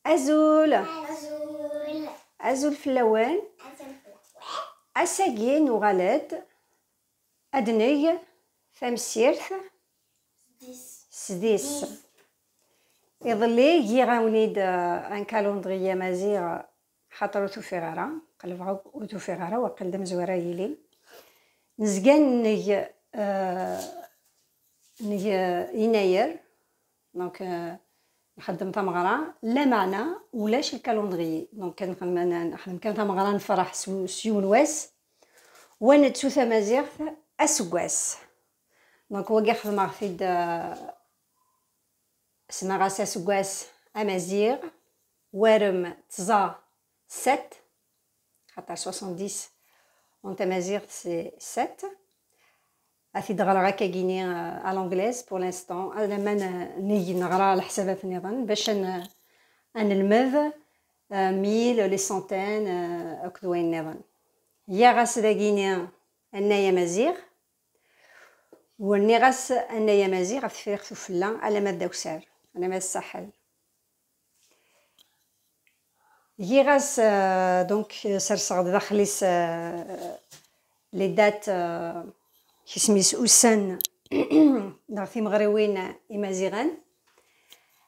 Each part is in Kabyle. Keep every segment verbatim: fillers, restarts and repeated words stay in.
Azul! Azul! Azul fell-awen! Azul fell-awen! Ass-agi nuɣal-d ad neg tamsirt sdis. Iḍelli giɣ-awen-id, euh, un calendrier amaziɣ, xaṭer ur t-ufiɣ ara, qelbeɣ akk ur t-ufiɣ ara, waqil d amezwaru ara yilin. Nezga neg, euh, neg, euh, inayer, donc, euh, nxeddem tameɣra, lameɛna ulac lkalendriye. Donc, kan nxeddem, nxeddem kan tameɣra, nferreḥ s, s yiwen wass, wa nettu tamaziɣt aseggas. Donc, wagi xedmeɣ-t-id, euh, semmaɣ-as aseggas amaziɣ, warem tẓa, sept, xaṭer soixante-dix en tamaziɣt c'est sept. Ad t-id-ɣreɣ akkagini, euh, à l'anglaise pour l'instant. Alamma n-, neg neɣra leḥsabat nniḍen bac ad n-, ad nelmed, euh, mille, les centaines, euh, akked wayen nniḍen. Giɣ-as dagini annay amaziɣ, u rniɣ-as annay amaziɣ ɣef Tefriqt Ufella alamma d Dawsar, alamma d Saḥel. Giɣ-as, euh, donc, serseɣ-d daxel-is, euh, les dates, euh, isem-is ussan neɣ timeɣriwin imaziɣen.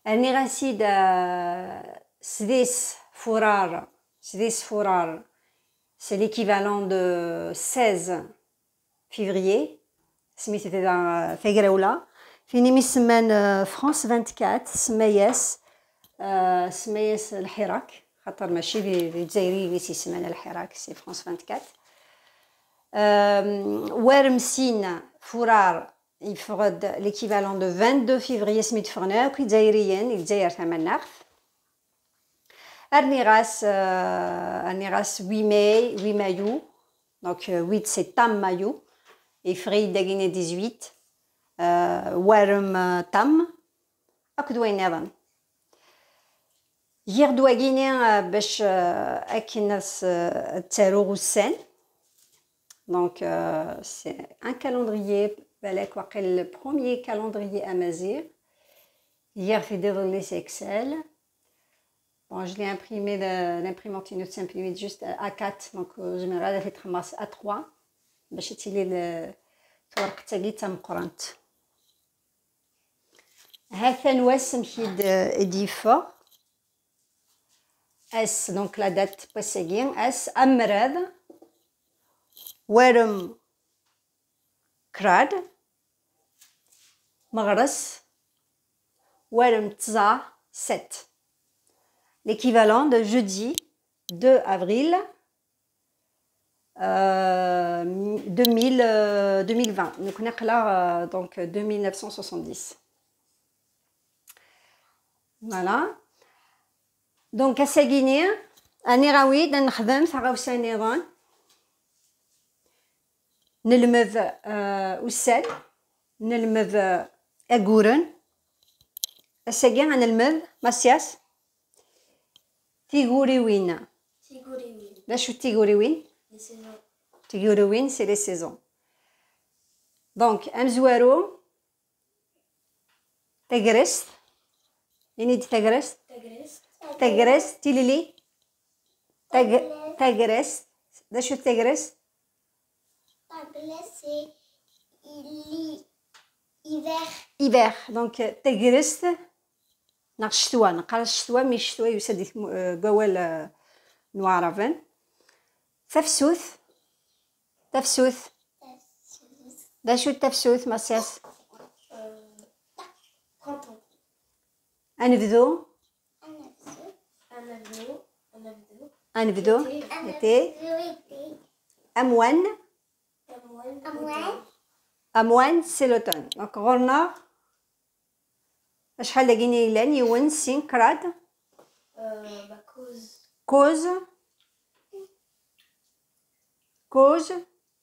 Rniɣ-as-id, euh, sdis furar, sdis furar, c'est l'équivalent de seize février, asmi tebda tagrawla. Tin imi semman, euh, France vingt-quatre, semma-yas, euh, semma-yas lḥirak, xaṭer mačči d, d Izzayriyen i s-isemman lḥirak, c'est France vingt-quatre. Euh, war msin furar, yeffeɣ-d l'équivalent de vingt-deux février, asmi d-ffɣen akk Izzayriyen i Lezzayer tamaneɣt. Rniɣ-as, euh, rniɣ-as huit mai, huit mayu. Donc, euh, huit, c'est tam mayu. Yeffeɣ-iyi-d dagini dix-huit. Euh, warem, euh, tam. Akked wayen nniḍen. Giɣ-d wagini, euh, bac, euh, akken ad s-, ad ttaruɣ ussan. Donc, euh, c'est un calendrier, balak waqil le premier calendrier amaziɣ. Giɣ-t-id iḍelli s Excel. Bon, je l'ai imprimé, le, l'imprimante-inu tessimprimi-d juste A quatre, donc, euh, zemreɣ ad t-id-xedmeɣ s A trois, bac ad tili le, twerqet-agi d tameqqrant. Ha-t-an wass amek i d-, i d-yeffeɣ. Ass, donc la date n wass-agi, ass amrad, warem kraḍ, meɣres, warem tẓa, sept. L'équivalent de jeudi deux avril, euh, deux mille, euh, deux mille vingt. Donc, nekkni aql-aɣ, euh, donc, deux mille neuf cent soixante-dix. Voilà. Donc, ass-agi-ni, rniɣ-awen-d ad nexdem taɣawsa nniḍen. Nelmed, euh, ussan, nelmed, euh, agguren. Ass-agi ad nelmed, Masyas, tiguriwin. Tiguriwin. D acu d tiguriwin? Les saisons. Tiguriwin, c'est les saisons. Donc, amezwaru, tagrest. Ini-d tagrest. Tagrest. Tagrest, tilelli. Tag-, tagrest. D acu d tagrest? Tagrest, c'est l'hi-, hiver. Hiver. Donc, tagrest, neɣ ccetwa. Neqqar ccetwa, mi ccetwa yusa-d i tmu-, euh, deg wawal, euh, n Waɛraben. Tafsut. Tafsut. D acu d tafsut, Masyas? Euh, printemps. Anebdu. Anebdu. Anebdu. L'été. Amwan. Amwan. Amwan. Amwan, c'est l'automne. Donc, ɣur-neɣ acḥal dagini yellan? Yiwen, sin, kraḍ? Euh, bah, kuẓ. Kuẓ. Kuẓ.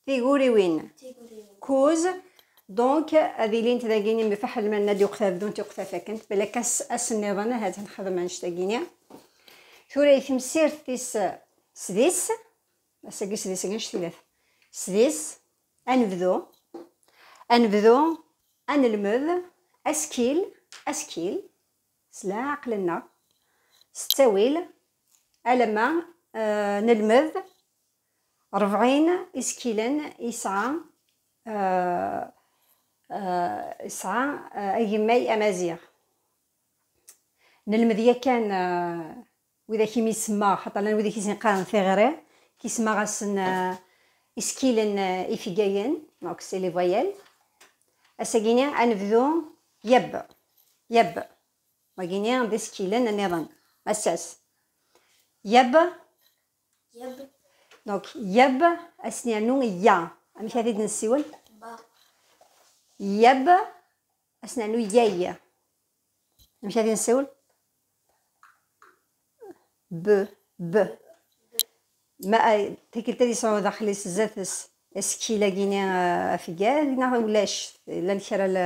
Tiguriwin. Tiguriwin. Kuẓ. Donc, ad ilint dagini mfaḥel ma nna-d uqta bdunt uqta fakkent. Balak ass, ass nniḍen, ahat nxedem annect-agini. Tura i temsirt tis sdis. Ass-agi sdis-agi annect-ilat. Sdis. Anebdu. Anebdu. Ad nelmed askil, askil, s leɛqel-nneɣ. s ttawil, alamma, eh, nelmed rebɛin isekkilen yesɛa, eh, eh, yesɛa, eh, agemmay amaziɣ. Nelmed yakan, eh, widak i mi semmaɣ, xaṭer llan widak i sen-qqaren tiɣri, ki semmaɣ-asen, eh, isekkilen, eh, ifeggagen, donc c'est les voyelles. Ass-agini ad nebdu yab, yab. Wagini d isekkilen nniḍen. Massas. Yab. Yab. Donc, yab, ad s-nernu ya. Amek ad t-id-nessiwel? Ba. Yab, ad s-nernu yay. Amek ad t-id-nessiwel? B, b. Ma, ay, tikkelt ad yesɛu daxel-is zdat-s asekkil-agini, eh, afeggar, neɣ ulac, llan kra n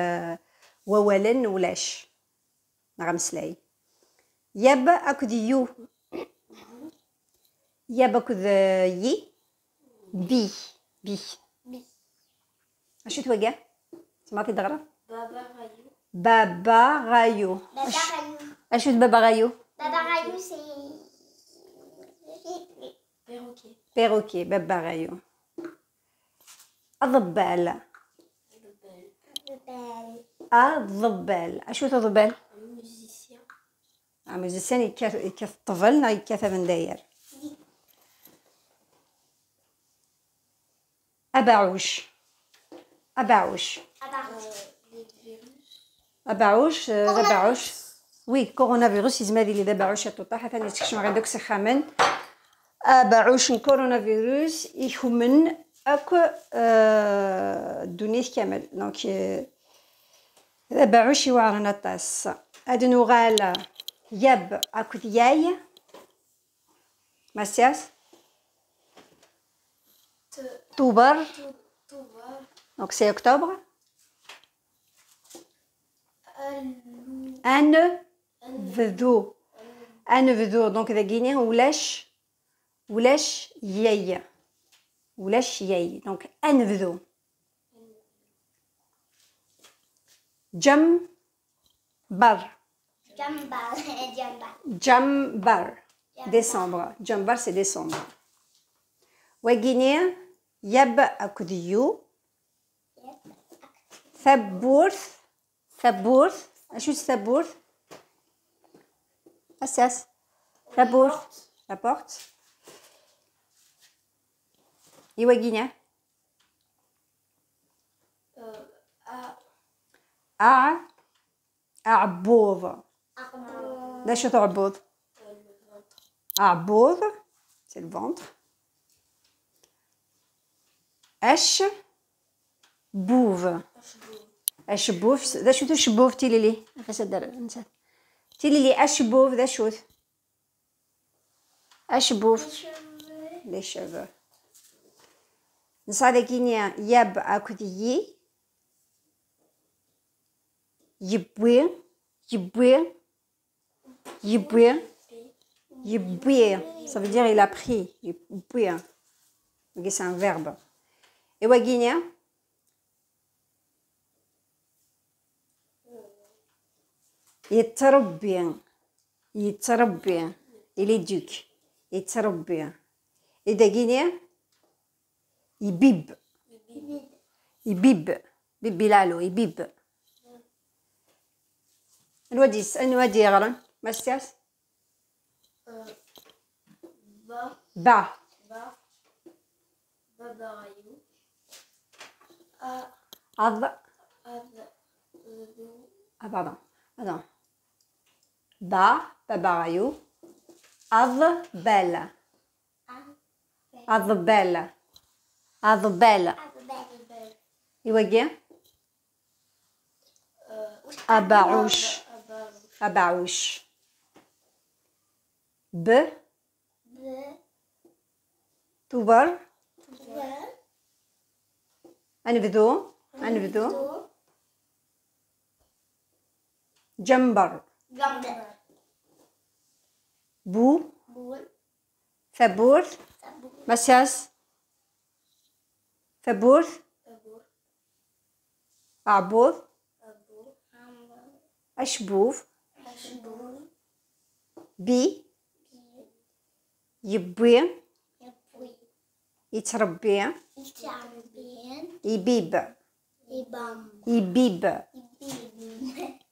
wawalen ulac, neɣ ameslay. Yab akked yu. Yab akked, eh, yi. Bi. Bi. Bi. Acu-t wagi? Tessneḍ-t-id ɣer? Baba Rayu. Baba Rayu. Baba Acu- Rayu. Acu-t Baba Rayu? Baba Rayu, c'est Perroquet. Perroquet, Baba Rayu. Aḍebbal. Aḍebbal. Aḍebbal. Acu-t uḍebbal? Un musicien. Un musicien yekkat, yekkat ṭṭbel neɣ yekkat abendayer. Abaɛuc. Abaɛuc. Abaɛuc, eh, d abaɛuc. Wi, coronavirus, yezmer ad yili d abaɛuc a ṭuṭaḥ, atan yettekcem ɣer deg s ixxamen. Abaɛuc n coronavirus ikemmen akk, eh, ddunit kamel. Donc, eh, d abaɛuc iweɛren aṭas. Ad nuɣal yab akked yay. Massias? T- Tuber. Tu- Tuber. Donc c'est octobre. Alou. Anebdu. Anebdu. Donc dagini ulac, ulac yay. Ulac yay. Donc anebdu. Ǧember. Ǧember. Ǧember. Ǧember. Décembre. Ǧember, c'est décembre. Wagini, yab akked yu. Tawwurt. Tawwurt. Acu-tt tawwurt? Asas. Tawwurt. La porte. I wagini? Euh, a. A. Aɛebbuḍ. Aɛebbuḍ. D acu-t uɛebbuḍ? Euh, le ventre. Aɛebbuḍ, c'est le ventre. Acebbub. Acebbub. Acebbub, d acu-t ucebbub, tilili? Ɣas ad d-, nsa. Tilili, acebbub, d acu-t? Acebbub. Les cheveux. Les cheveux. Nesɛa dagini yab akked yi. Yewwi. Yewwi. Yewwi. Yewwi. Ça veut dire il a pris. Yewwi. Wagi, c'est un verbe. Et wagini? Yettrebbi. Yettrebbi. Il éduque. Yettrebbi. Et dagini? Ibib. Ibib. Bibi lalo, ibib. Anwa d-yes-, anwa d-yeɣren? Massias? Euh, ba. Ba. Ba. Baba Rayu. A. Aḍ. Aḍ. Ah, pardon. Pardon. Ba, Baba Rayu. Aḍbal. Aḍbal. Aḍbal. Aḍbal. I wagi? Abaɛuc. Abaɛuc. B. Tuber. Anebdu. Anebdu. Ǧember. Bu. Tawwurt. Massias. Tawwurt. Aɛebbuḍ. Acebbub. Bi. Yewwi. Yettrebbi. Ibib. Ibib.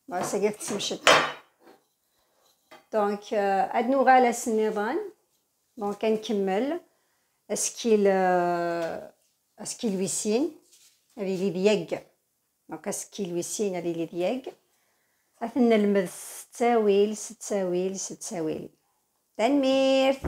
Bon, ça y est, c'est donc, euh, ad nuɣal ass nniḍen. Donc, ad nkemmel asekkil, euh, asekkil wis sin, ad yili d yag. Donc, asekkil wis sin ad yili d yag. Ad t-nelmed s ttawil, s ttawil, s ttawil. Tanemmirt!